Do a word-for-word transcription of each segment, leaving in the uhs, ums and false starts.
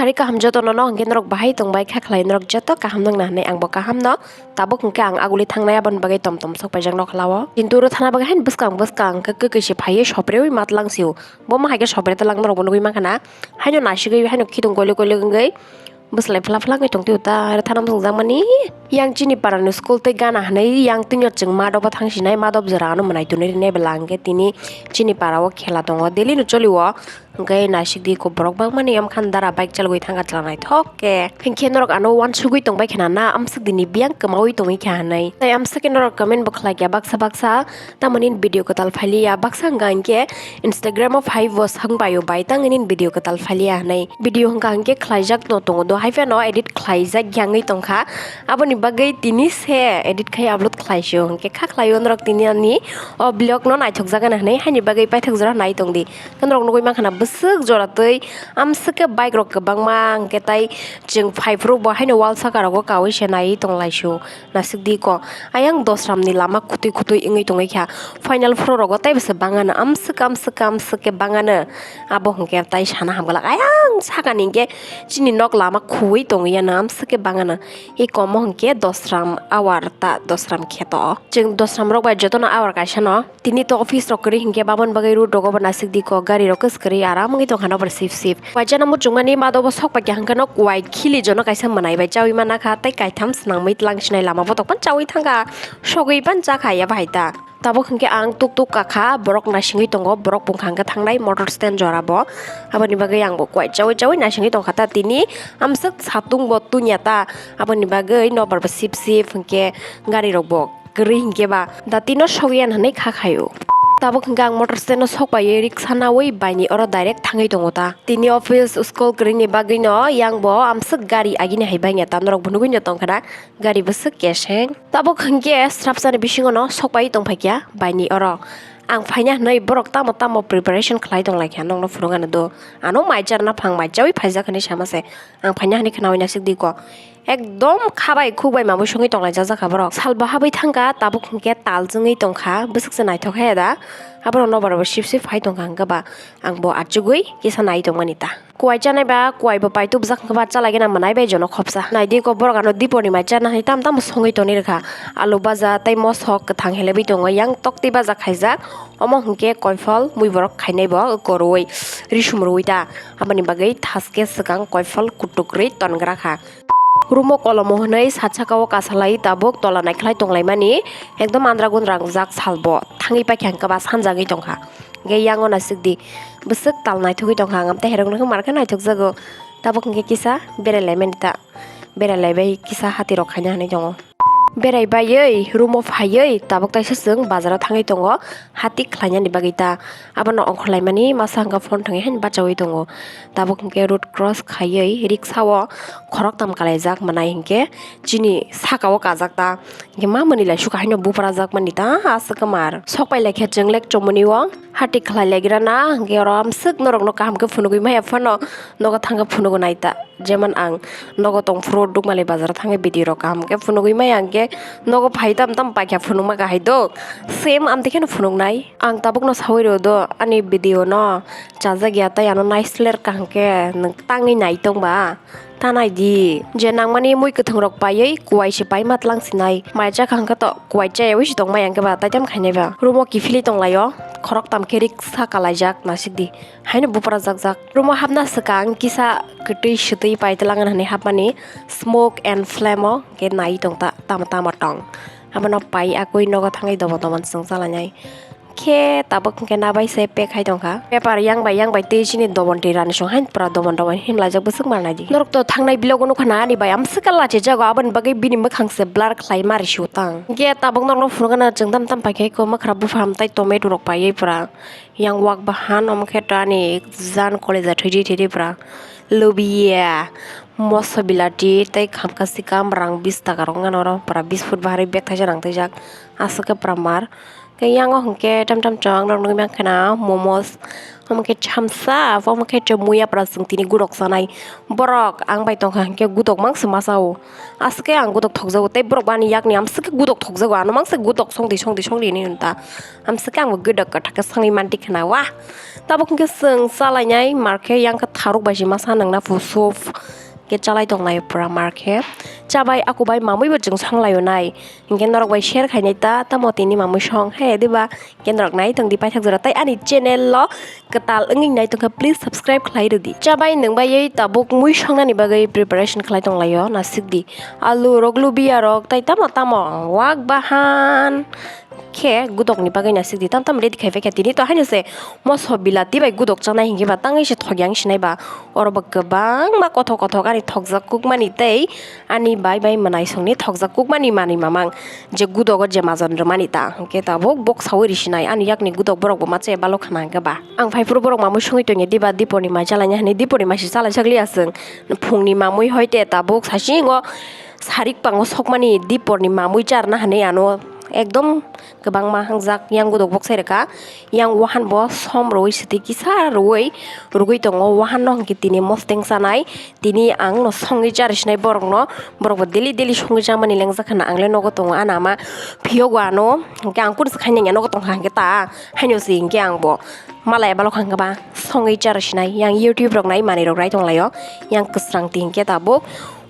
Ari kaham jotono no hwnkhe norok bahai tongbai kha khlai, norok joto kaham nang na hinwi ang bo kaham no. Tabuk hwnkhe ang aguli thangnai aboni bagwi tom tom sok paijak nokhlao. Kintu oro thana bagwi haino bwskang bwskang hwnkhe kwkwi se phaiwi sopre wi matlang sio. Bo ma hai khe sopre tlang norok bo nugwi mankha na. Haino nasigwi haino khitung koilok koilok wngwi bwslai phla phla wngwi tongtwi ta oro thana bwswng jakmani. Yang chini parani school tei gana hinwi yang twino chwng madop thang sinai, madop jora ano mwnai tonwi rinai bwla hwnkhe tini chini para o khela tongo, daily no choli o. Hwnkhe naisik di ko borok bangmani amkha dara bike chalogwi thangkha chwla naithok khe. Hinkhe norok ano uansugwi tongbai khna na amswk dini biyang kwmaui tongwi kha hinwi. Tei amswk khe norok comment bo khlai kha baksa baksa, tamoni video kwtal phailiya, baksa hwnkha hinkhe Instagram o phai bo swng bai o bai tang nini video kwtal phailiya hinwi. Video hwnkha hinkhe khlaijak no tongo do, hai phano edit khlaijak yangwi tongkha. Aboni bagwi tini se edit khai upload khlaisio, hinkhe kha khlaio norok tini ani o vlog no naithok jagana hinwi, haini bagwi paithak jora nai tongdi. Norok nugwi mankha na bwswk jora twi amswk khe bike rok kwbangma, hinkhe tai chwng phai phuru bo haino wal saka rogo kaui se naiwi tonglaisio. Nasik di ko ayang dosram ni lama khutui khutui wngwi tongwi kha. Final phuru rogo tei bwsa bangano amswk amswk amswk khe bangano. Abo hinkhe tai sana hamglak ayang sakani hinkhe chini nok lama khuwi tongwi ano amswk khe bangano. Eko omo hinkhe dosram awar ta dosram kheto. Chwng dosram rok bai jotono awar kaisa no. Tini to office rok kwrwi hinkhe babon bagwi road rogo bo nasik di ko gari rok kwswk kwrwi aram wngwi tongkha nokbar sip sip. Waisa no muchungmani mado bo sok paikha hwnkhe no kuai khili jono kaisa mwnai bai chaui mana kha tei kaitham swnamwi tlang sinai lama botok pan chaui thangkha sogwi pan chakha ya bahai ta. Tabuk hwnkhe ang tuk tuk kakha borok naisingwi tongo, borok bwkha hwnkhe thangnai motor stand jora bo. Aboni bagwi ang bo kuai chaui chaui naisingwi tongkha ta tini amswk satung bo tunya ta. Aboni bagwi nokbar bo sip sip hwnkhe gari rok bo kwrwi hinkhe ba datino sogwi ya hinwi kha khaio. Tabuk hinkhe ang motor stand o sok paiwi riksa naui baini oro direct thangwi tongo ta. Tini office school kwrwini bagwino yang bo amswk gari agini hai bangya ta norok bo nugwino tongkha na gari bwswk keseng. Tabuk hinkhe srapsani bisingo no sok paiwi tongphaikha baini oro. Ang phaina hinwi borok tamo tamo preparation khlai tonglaikha nokno phunukgano do. Ano mai charna phang mai chaui phaijak hinwi sama se. Ang phaina hinwi khnaui nasik di ko. Ekdom khabai khukbai mamui songwi tonglaijak jakha borok. Salbo habwi thangkha, tabuk hinkhe tal chwngwi tongkha, bwswk se naithok khe da. Aborok nokbar bo sip sip phai tongkha hinkhe ba ang bo achugwi kisa nai tongmani ta. Kuai chanai ba kuai bo paitubjak hinkhe ba chalaigena mwnai bai jono khopsa. Naidi ko borok ano dipor ni mai charna hinwi tam tam songwi tongwi rwkha. Alu baja tei mosok kwthang helebwi tongo, yang tokti baja khaijak. Omo hinkhe koiphol mui borok khainai bo kwrwi risum rwui ta. Aboni bagwi thaske swkang koiphol kutukrwi tongra kha. Rumo kolomo hwnwi sat saka o kasalai tabuk tola naikhlai tonglaimani ekdom andra gundra wngjak salbo thangwi paikha hwnkhe ba sanjagwi tongkha. Hwnkhe yango naisik di bwswk tal naithogwi tongkha ang amtwi herok nokhe markhe naithokjago tabuk hwnkhe kisa berai laimani ta berai laibai kisa hati rok khaina hinwi tongo. Berai baiwi rumo phaiwi tabuk taisa chwng bazaro thangwi tongo hati khlainani bagwi ta abono ongkhorlaimani masa hwnkha phone thangwi haino bachaui tongo. Tabuk hinkhe road cross khaiwi riksa o khoroktham kalaijak mwnai hinkhe chini saka o kajak ta hinkhe ma mwnwi lai sukha haino buprajak mani ta aswk kwmar sok pai laikha chwng lek chomoni o hati khlai laigra na hinkhe oro amswk norok no kaham khe phunugwi maya phano nogo thangkhe phunugo nai ta. Jemon ang nogo tongphuru Dukmali bazaro thangwi video rok kaham khe phunugwi maya hinkhe nogo phai tam tam paikha phunukma kahai do same amtwi kheno phunuknai. Ang tabukno saui rw do ani video no chajak ya tei ano naisler kaham khe nwng tangwi nai tongba ta nai di je nangmani mui kwthwng rok paiwi kuai se paima tlang sinai mai cha kaham khe to kuai chayaui se tongmai ang khe ba taitam khainai ba room o kiphilwi tonglaio khoroktham khe riksa kalaijak naisik di. Haino buprajak jak. Room o hapna swkang kisa kwtwi swtwi paitwlang hwnwi hapmani smoke and flame o hwnkhe nai tong ta tamo tamo tong. Abono pai akwi nogo thangwi dobo dobo chwng chalainai. Khe tabuk hwnkhe nabai se pack hai tongkha. Paper yang bai yang bai twi chini dobon twi rani song haino pura dobon dobon himlaijak bwswk manai di. Norok to thangnai vlog o nukha na ani bai amswk khe lachijago aboni bagwi bini mwkhang se blur khlai mari sio tang. Hwnkhe tabuk norokno phunukgana chwng tam tam paikhe eko mwkhra buphang tei tomato rok paiwi pura. Yang wak bahan omo khe to ani jan college a thwidi thwidi pura lubiya moso bilati tei khamka sikam rang bis taka rok wngkha norok pura bis foot bahari bag thaisa rang twijak aswk khe pura mar Tei yang o hwnkhe tam tam chwng rok nugwi mankha na momos, omo khe chamsa, omo khe muya pora chwng tini gudok chanai borok ang bai tongkha hwnkhe gudok mangsa masa-o. Aswk khe ang gudok thokjago tei borok bo ani yakni amswk khe gudok thokjago, ano mangsa gudok songdi songdi songdi hinwi hwn ta. Amswk khe ang bo gudok kwthak khe songwi manti khna wa. Tabuk hwnkhe chwng chalainai mar khe yang khe tharuk bai se masa nwngna phu soup khe chalai tonglai pura mar khe. Chabai aku bai mamui bo chwng songlaio nai. Hinkhe norok bai share khainai ta, tamo tini mamui song he diba? Hinkhe norok nai tongdi paithak jora tei ani channel o kwtal wngwi nai tongkha, please subscribe khlai rwdi. Chabai nwng baiwi tabuk mui songnani bagwi preparation khlai tonglaio, nasikdi. Alu rok, lubia rok tei tamo tamo wak bahan khe gudokni bagwi nasikdi, tam tam ready khai paikha. Tini to haino se moso bilati bai gudok chanai hinkhe ba tangwi se thokya wng sinai ba. Oro bo kwbangma kothok kothok ani thokjak kukmani tei ani bai bai mwnaisongni thokjak kukmani manwi mamang je gudogo je majan rwmani ta hwnkhe tabuk bok saui risinai ani yakni gudok borok bo ma chaya balo khna hwnkhe ba. Ang phaiphuru borok mamui songwi tongya diba diponi mai chalaina hinwi diponi mai se chalaijak liya chwng phungni mamui hoi te tabuk saisingo sarik pango sokmani diporni mamui charna hinwi ano ekdom kwbangma hangjak yang gudok bok sai rwkha. Yang wahan bo som rwui swtwi kisa rwui rwgwi tongo. Wahan no hwnkhe tini mosteng chanai, tini ang no songwi chari sinai borok no, borok bo daily daily songwi chamani lengjak hinwi ang le nogo tongo. Ano ama phiyogo ano hwnkhe ang kunu se khaina ya nogo tongkha hwnkhe ta haino se hwnkhe ang bo malaya balo kha hwnkhe ba songwi chari sinai. Yang YouTube rok nai manwi rok rai tonglaio, yang kwsrang ti hwnkhe tabuk.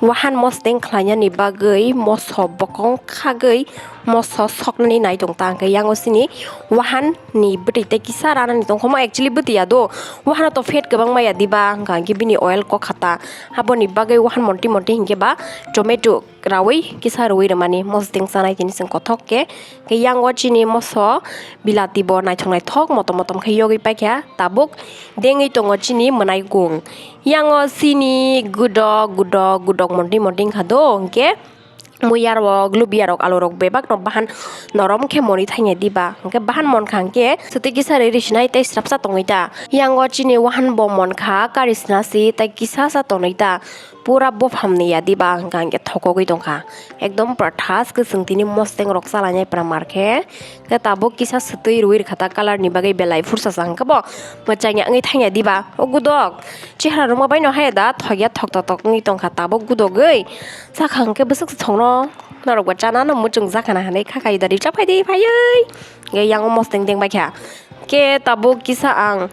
Wahan mosteng khlainani bagwi moso bokong khagwi moso soknani nai tong ta hwnkhe yango chini wahan ni bwtwi tei kisa ranani tongkha omo actually bwtwi ya do wahano to fat kwbang maya diba hwnkha hwnkhe bini oil kok kha ta aboni bagwi wahan monti monti hwnkhe ba tomato raui kisa rwui rwmani mosteng chanai tini chwng kothok khe. Khe yango chini moso bilati bo naithok naithok motom motom khe yogwi paikha tabuk dengwi tongo chini mwnaikung. Yango chini gudok gudok gudok monti monti wngkha do hwnkhe muya rok lubia rok alu rok bebak no bahan norom khe monwi thangya diba hwnkhe bahan monkha hwnkhe swtwi kisa rwi risinai tei srapsa tongwi ta. Yango chini wahan bo monkha kari sna si tei kisa sa tonwi ta. Pura bopham ni ya diba hwnkha hwnkhe thokogwi tongkha. Ekdom pura thas khe chwng tini mosteng rok chalainai pura mar khe. Khe tabuk kisa swtwi rwui rwkha ta colour ni bagwi belai phursa sa hwnkhe bo mwchangya wngwi thangya diba. O gudok chehra rwma bai no haya da thokya thoktotok wngwi tongkha tabuk gudogwi. Sakha hwnkhe bwswk se thokno norok bo chana no muchung jakha na hinwi kha khai da ri chaphai di phaiwi. Hwnkhe yango mosteng deng baikha. Khe tabuk kisa ang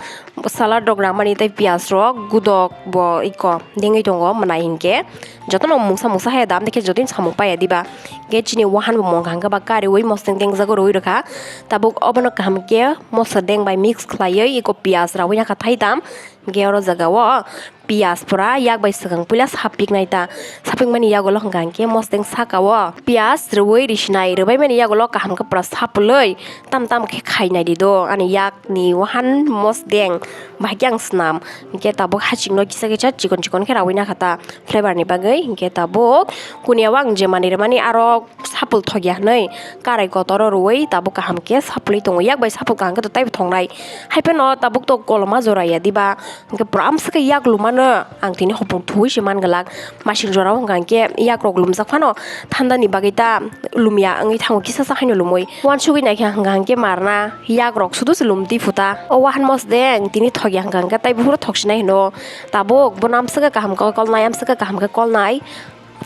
salad rok ramani tei piyaj rok gudok bo iko dengwi tongo mwnai hinkhe jotono mungsa mungsa haya da amtwi khe jotono samung paiya diba. Khe chini wahan bo mongkha hwnkhe ba kariui mosteng dengjago rwui rwkha. Tabuk obono kaham khe moso deng bai mix khlaiwi iko piyaj raui nakha thaitam. Hwnkhe oro jaga o piyaj pura yak bai swkang puila sapiknai ta. Sapikmani yagulo hwnkha hwnkhe mosteng saka o piyaj rwui risinai, rwbaimani yagulo kaham khe pura sapulwi tam tam khe khainai di do. Ani yakni wahan mosdeng bahai khe ang snam. Hwnkhe tabuk hachikno kisa kisa chikon chikon khe raui nakha ta flavor ni bagwi. Hwnkhe tabuk kuniya o ang je manwi rwmani aro sapul thokya hwnwi karai kotor o rwui tabuk kaham khe sapulwi tongo. Yak bai sapul kaham khe to taibo thoknai. Hai phano tabuk to koloma jora ya diba? Hwnkhe pura amswk khe yak lumano ang tini hopung thuwi se man glak. Masing jora o hwnkha hwnkhe yak rok lumjak phano thanda ni bagwi ta lumya wngwi thango kisa sa haino lumwi. Uansugwi naikha hwnkha hwnkhe marna yak rok sudu se lumtwi phuta. O wahan mosdeng tini thokya hwnkha hwnkhe taibo phuru thoksinai hino. Tabuk bono amswk khe kaham khe kolnai, amswk khe kaham khe kolnai.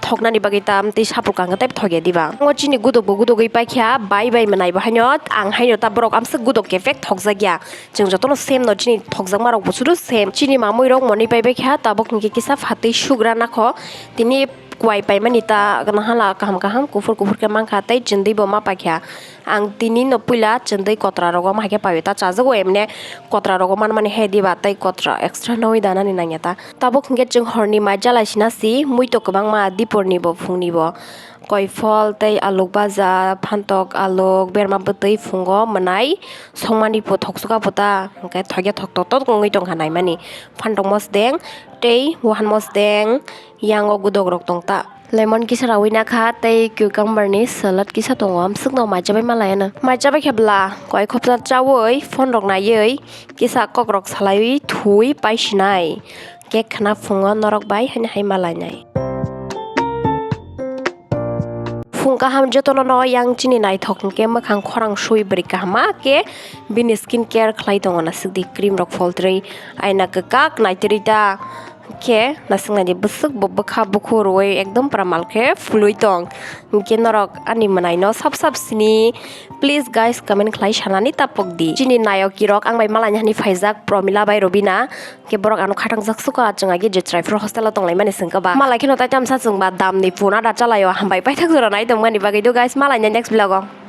Thoknani bagwi tam tei sapul kang tei thokya diba. Ngo chini guduk bo gudugwi paikha, bai bai mwnai bo haino ang haino ta borok amswk guduk khe pek thokjakya. Chwng jotono same no chini thokjakma rok bo sudu same. Chini mamui rok monwi pai baikha, tabuk hwnkhe kisa phatwi sugra nakho. Tini kwai paimani ta gana hala kaham kaham kuphur kuphur khe mankha tei chwndwi bo ma paikha. Ang tini no puila chwndwi kotra rogo ma hai khe paiwi ta chajago, emne kotra rogo manmani hai diba tei kotra extra nwi danani nangya ta. Tabuk hwnkhe chwng horni mai jalai sina si, mui to kwbangma diporni bo phungni bo. Koiphol tei aluk baja, phantok, aluk, berma bwtwi phungo mwnai songmani bo thoksuka bo ta, hwnkhe thokya thoktok tok wngwi tongkha naimani. Phantok mosdeng tei wahan mosdeng yango gudok rok tong ta. Lemon kisa raui nakha tei cucumber ni salad kisa tongo, amswkno mai chabai malai ano. Mai chabai khe bwla koi khopsa chaui phone rok naiwi kisa kok rok salaiwi thuwi paisinai. Cake khna phungo norok bai haino hai malainai. Phung kaham jotono no yang chini naithok hwnkhe mwkhang khorang sui bwrwi kaham ma khe bini skin care khlai tongo nasikdi cream rok pholtrwi aina kwkak naitrwi ta khe nasiknai di bwswk bo bwkha bukhu rwui ekdom pura mal khe phulwi tong hwnkhe norok ani mwnaino sap sap sini please guys comment khlai sanani tapokdi chini nayokirok ang bai malaini hani phaijak Promila bai Robina. Khe borok ano khatangjak suka, chwng agi je chwraifru hostel o tonglaimani swngkha ba. Malai kheno tai tamsa chwngba damni phone ada chalaio, hambai paithak jora nai tongmani bagwi do guys, malai next vlog o.